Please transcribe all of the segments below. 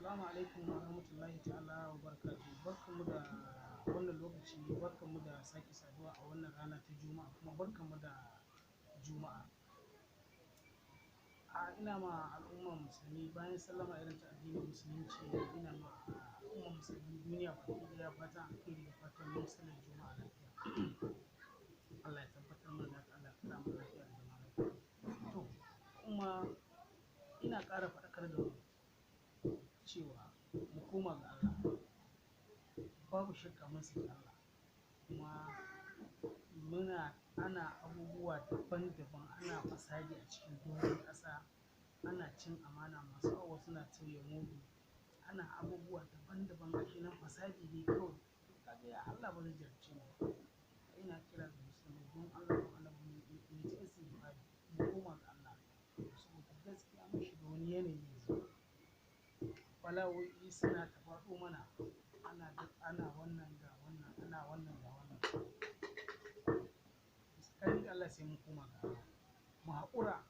Assalamu alaikum wa rahmatullahi ta'ala wa barakatuhu. Barkanmu da wannan lokaci, barkanmu da sake saduwa a wannan rana ta Juma'a, kuma barkanmu da Juma'a. Ina ma al'ummar musulmi bayan sallama irin ta addinin musulunci, ina ma al'ummar musulmi duniya baki ɗaya fatan alheri da fatan mun sallar Juma'a lafiya. Allah ya tabbatar mana da haka, Allah ya ƙara mana lafiya da zama lafiya. To, kuma ina ƙara faɗakar da mu cewa mu koma ga Allah. Babu shakka mun saki Allah, kuma muna ana abubuwa daban-daban, ana fasadi a cikin doron ƙasa, ana cin amana, masu awo suna tauye mudu, ana abubuwa daban-daban, gashi nan fasadi ne kawai. Kaga ya Allah ba zai jarabce mu ba. Ina kira ga musulmai don Allah don Allah mu yi ta istighfari, mu koma ga Allah, saboda gaskiya mun shiga wani yanayi yanzu. Bala'o'i suna ta faɗo mana, ana wannan ga wannan, ana wannan ga wannan. Tsakani da Allah sai mun koma ga Allah, mu haƙura,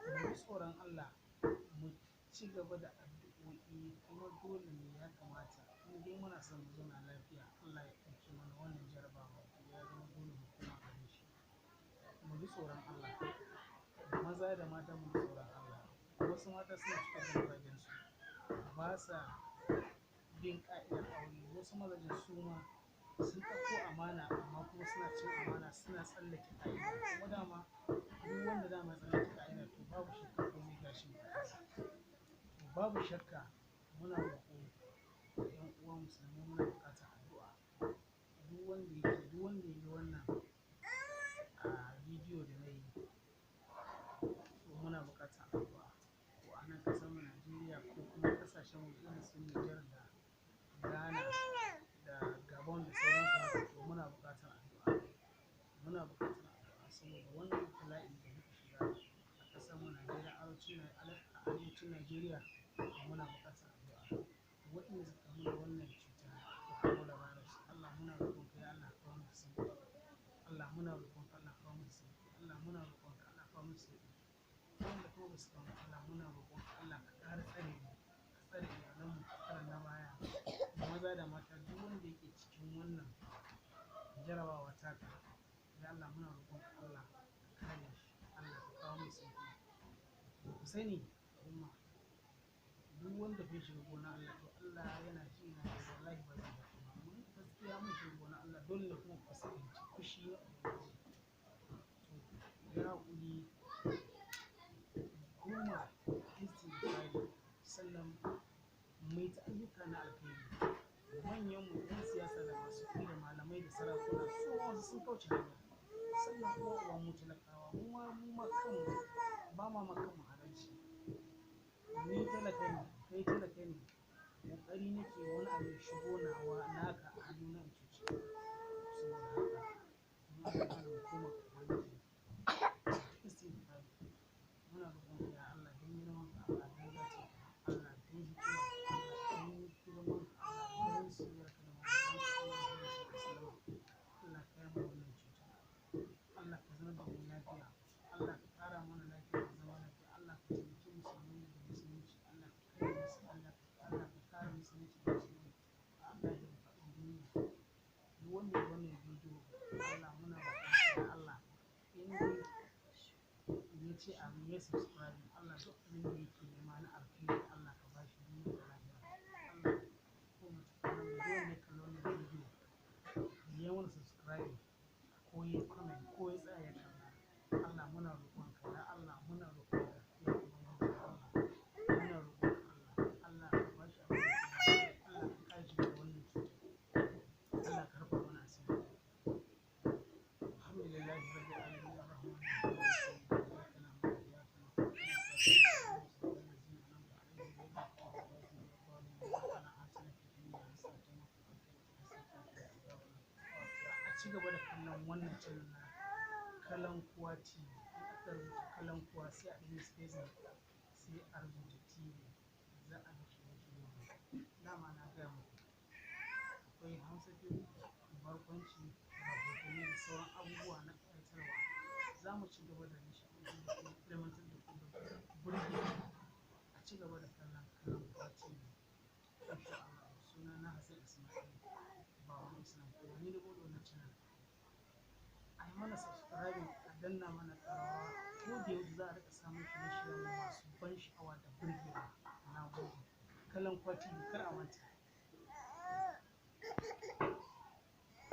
mu ji tsoron Allah, mu ci gaba da addu'o'i. Kuma dole ne ya kamata in dai muna son mu zauna lafiya, Allah ya ɗauke mana wannan jarabawa, to ya zama dole mu koma gare shi, mu ji tsoron Allah. Maza da mata, mu ji tsoron Allah. Wasu mata suna cutar da mazajensu, ba sa bin ƙa'idar aure. Wasu mazajen su ma sun ɗauko amana, amma kuma suna cin amana, suna tsallake ƙa'ida. Kuma dama duk wanda dama ya tsallake ƙa'ida, to babu shakka komai gashin bakinsa. To, babu shakka muna roƙo ga 'yan uwa musulmai, muna buƙatar addu'a. Duk wanda ya ga wannan bidiyo da na yi, to muna buƙatar addu'a, ko a nan ƙasar mu Najeriya, ko kuma ƙasashen waje irin su Nijar da Ghana da Gabon da sauransu haka. To, muna buƙatar addu'a, muna buƙatar addu'a, saboda wannan ibtila'i da muka shiga a ƙasar mu Najeriya, arewacin Najeriya, to muna buƙatar addu'a. Waɗanda suka kamu da wannan cuta ta coronavirus, Allah muna roƙonka, ya Allah, ka kawo musu sauƙi. Allah muna roƙonka, Allah kawo musu sauƙi. Allah muna roƙonka, Allah kawo musu sauƙi. Wanda kuma ba su kamu, Allah muna roƙonka, Allah ka ƙara tsare mu, ka tsare iyalanmu, ka tsare na baya, maza da mata, duk wanda yake cikin wannan jarabawa taka. Ya Allah, muna roƙonka, Allah ka kare shi, Allah ka kawo mai sauƙi. Ku sani al'umma, duk wanda bai shiga gona Allah, to Allah yana ji yana gani, wallahi ba zai bar shi ba. Mun gaskiya mun shiga gona Allah, dole kuma ku fuskanci fushi na Ubangiji. To, ya haƙuri, koma istighfari, sannan mu yi ta ayyuka na alkhairi. Manyan mu 'yan siyasa da masu kuɗi da malamai da sarakuna, su ma wasu sun kauce hanya. Sannan kuma uwa mu talakawa, mu ma kanmu ba ma kanmu adalci. Ni talaka ne, kai talaka ne, ƙoƙari nake wani abu ya shigo nawa naka a hannuna in cuce ka. Saboda haka don Allah mu koma ga Ubangiji, istighfari. Muna roƙonka ya Allah, don girman ka Allah, don zatin ka Allah, don hikimar ka Allah, don girman ka Allah, don soyayyar ka da manzon ka Allah Muhammad sallallahu alaihi wasallam, Allah ka yaye mana wannan cuta, Allah ka zaunar da mu lafiya, Allah ka ƙara mana lafiya da zama lafiya, Allah ka taimaki musulmai da musulunci, Allah ka kare musu, Allah ka kare musulunci da musulmai Allah da faɗin duniya. Duk wanda ya wannan bidiyo, Allah muna roƙonka ya Allah, in dai ya ce amin, ya subscribe, Allah duk abin da yake nema na alkhairi, Allah ka bashi duniya da lahira. Allah ko mace ko namiji, duk wanda ya kalli wannan bidiyo, ya mana subscribe ko ya comment ko ya tsaya ya kalla, Allah muna roƙonka ya Allah, muna roƙonka ya Ubangiji, Allah muna roƙonka, Allah, Allah ka bashi abin da yake nema, Allah ka kare shi daga wannan cuta, Allah ka rufa mana asiri. Alhamdulillahi rabbil alamin, arrahmanir rahim, iyyaka na'budu wa iyyaka nasta'in, ihdinas siratal mustaqim. A ci gaba da kallon wannan channel na Kalankuwa TV. In aka rubuta Kalankuwa, sai a ɗan yi spacing, sai a rubuta TV, za a ga shirye-shiryen mu. Dama na gaya muku akwai Hausa fim, barkwanci, rahotanni da sauran abubuwa na ƙayatarwa. Za mu ci gaba da nishaɗantar da ku, ilmantar da ku da burge ku. A ci gaba da kallon Kalankuwa TV. Insha Allah. Suna na Hassan Ismail Baban Islam, kuma ni na buɗe wannan channel. A yi mana subscribing, a danna mana ƙararrawa, ko da yaushe za a riƙa samun shirye-shiryen masu ban sha'awa da burgewa. Na gode. Kalan Kwati, kar a manta.